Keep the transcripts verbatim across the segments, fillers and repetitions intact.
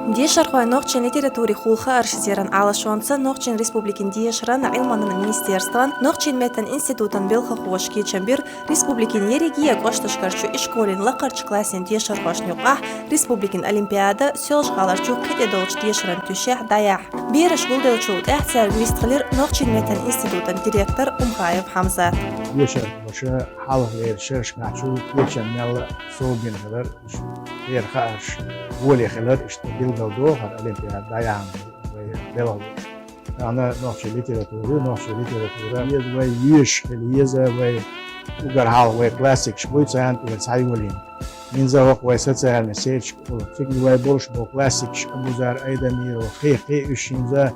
Дешархой, нохчийн литературин хулхарш зеран Ӏалашонца Нохчийн Республикин дешаран, Ӏилманан министерстван, нохчийн меттан институтан белхахоша кечам бир республикин ерриге кӀошташкарчу ишколин лакхарчу классийн дешархошна юкъахь республикин олимпиада Соьлжа-ГӀаларчу кхин тӀедолчу дешаран туьшехь дӀаяьхьна. Бераш гулделлачул тӀаьхьа цаьрга вистхилира нохчийн меттан институтан директор Умхаев Хьамзат. Дешархоша хьалхалерчу шерашкахь чул кечам мелла а совбина хилар, уьш тера хаарш гӀоле хилар, иштта билгалдохура олимпиада дӀаяьхьна вай белхалоша. Тахана нохчийн литература ю, нохчийн литература еза вай, йоьшуш хила еза вай, уггар хьалха вай классикаш буй царна тӀера схьайолийна. ХӀинца хӀокху вай социальни сеташка олу, цига вай болуш болу классикаш Абузар Айдамирова, кхин, кхин уьш хӀинца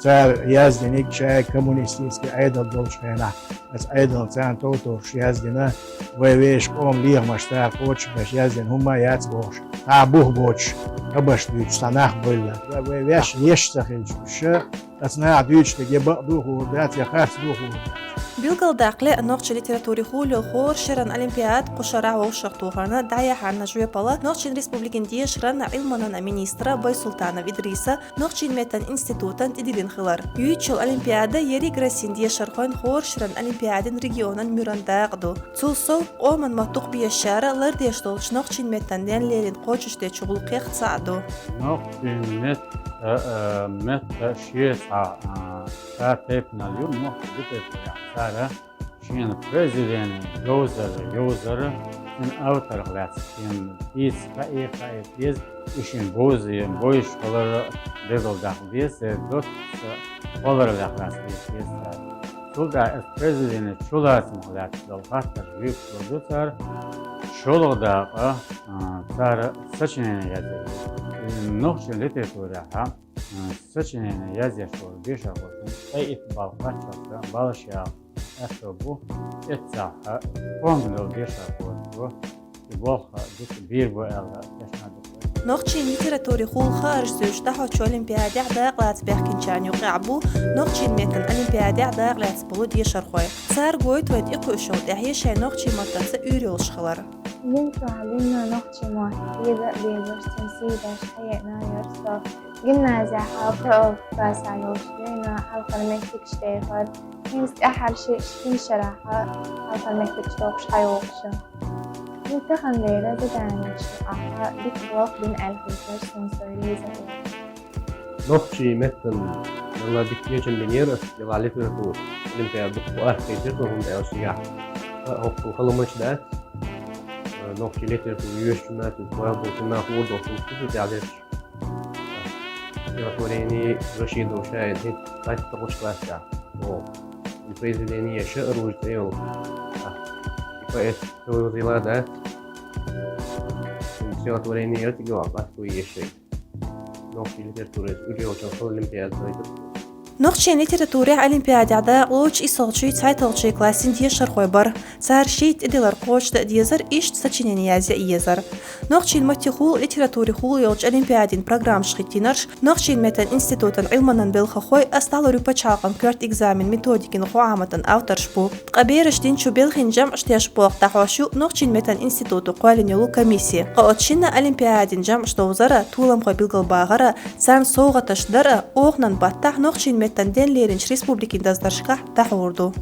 цара яздиниг шайга коммунистический Ӏедал долчу хенахь, аса Ӏедална царна товторш яздина, вай вешан къоман лехамаш цара кхочушбеш яздина хӀумма а яц бохуш, цхьа а бух боцуш, хабарш дуьйцуш цхьа нах бевлла. Вай вешан еш ца хилча уьш, аса наха дуьйцуш дерг я бакъ ду хуур дац, я харц ду хуур дац. Билгалдаккха лаьа, нохчийн литературин хулийолу хӀора шеран олимпиада кху шарахь вовшахтохарна дӀаяьхьарна жоьпалла Нохчийн Республикин дешаран, Ӏилманан министра Байсултанов Идриса нохчийн меттан институтан тӀедиллина хилар. Юьйцучу олимпиада ерриг Россин дешархойн хӀора шеран олимпиадин регионан муьран дакъа ду. Цул сов, къоман мотт дукхабезачара лардеш долчу нохчийн меттан денлерина кхочушдечу гӀуллакхех цхьаъ ду. Нохчийн метта, а, метта шен цхьа, а, цара тайпанал ю, нохчийн литературехь цара шена произведени йовзар, йовзар, шен авторах лаьцна шена дийца хаий, хаийта деза, и шен бовза, бовзуш хилар билгалдаккха деза, доцца кхоллараллех лаьцна дийца деза цара. Цул тӀаьхьа оцу произведени чулацамах лаьцна долу хаттарш вуьйцуш ду цара. ШолгӀа дакъа, а, цара сочинени язъе. Нохчийн литературехь, а, сочинени язъеш волу дешархочун цхьа итт балл кхаччалц баллаш яла аьтто бу, эццахь кхоьллина долу дешархочо и болх дукха бийр бу аьлла тешна ду. Нохчийн литературин хулхарш зуьйш дӀахьочу олимпиадехь дакъалаца баьхкинчарна юкъахь бу нохчийн меттан олимпиадехь дакъалаьцна болу дешархой. Цара гойту вай тӀекхуьуш йолу тӀаьхье шайн нохчийн маттаца уьйр йолуш хилар. Динца хьалинна нохчийн мотт деза а безаш, цуьнан сий деш хьаеана яра со. Гимназехь хьалха классехь йолуш дуьйна хьалхара меттигаш дехар. ХӀинца тӀаьххьара ши-, шина шарахь хьалхара меттигаш дохуш хьайогӀуш. Ну, тахана дера заданеш ахьа дика болх бина аьлла хеташ, суна со реза ву. Нохчийн меттан мелла дика кечам бинера ас, дела литература олимпиада дукха бу аьлла хетира, хӀунда аьлча цигахь а хӀокху халамаш дац. Нохчийн литература йоьшучунна, цуьнан кхоьллинчунна хуур долуш, шу тӀехь дерш. Стихотворение Рашидова Шаида хӀинца лаьттахуш классехь. О, произведение «Шаъруж» цӀе йолу. И поэт Товзила дац. Стихотворение яра цига вахь латтахуй ешшай. Нохчийн литературехь уьш йолчун хала олимпиада дойтуш. Нохчийн литературехь олимпиадехь дакъалоцуш иссалгӀачуй, цхьайтталгӀачуй классийн дешархой бара. Цара шийтта тӀедиллар кхочушдан дезара, иштта сочинени язъян езара. Нохчийн маттехула, литературехула йолчу олимпиадин программаш хӀиттийнарш нохчийн меттан институтан Ӏилманан белхахой, ас дӀалур ю пачхьалкхан коьрта экзамен методикин гӀо-Ӏаматан авторш бу. Ткъа бераш динчу белхин жамӀаш тешна болх дӀахьош ю нохчийн меттан институто кхоьллина йолу комисси. Ткъа оцу шинна олимпиадин жамӀаш довзара, толамхой билгалбахара, царна совгӀаташ дара оханан баттахь нохчийн меттан денлеринчу республикин даздаршкахь дӀахьур ду.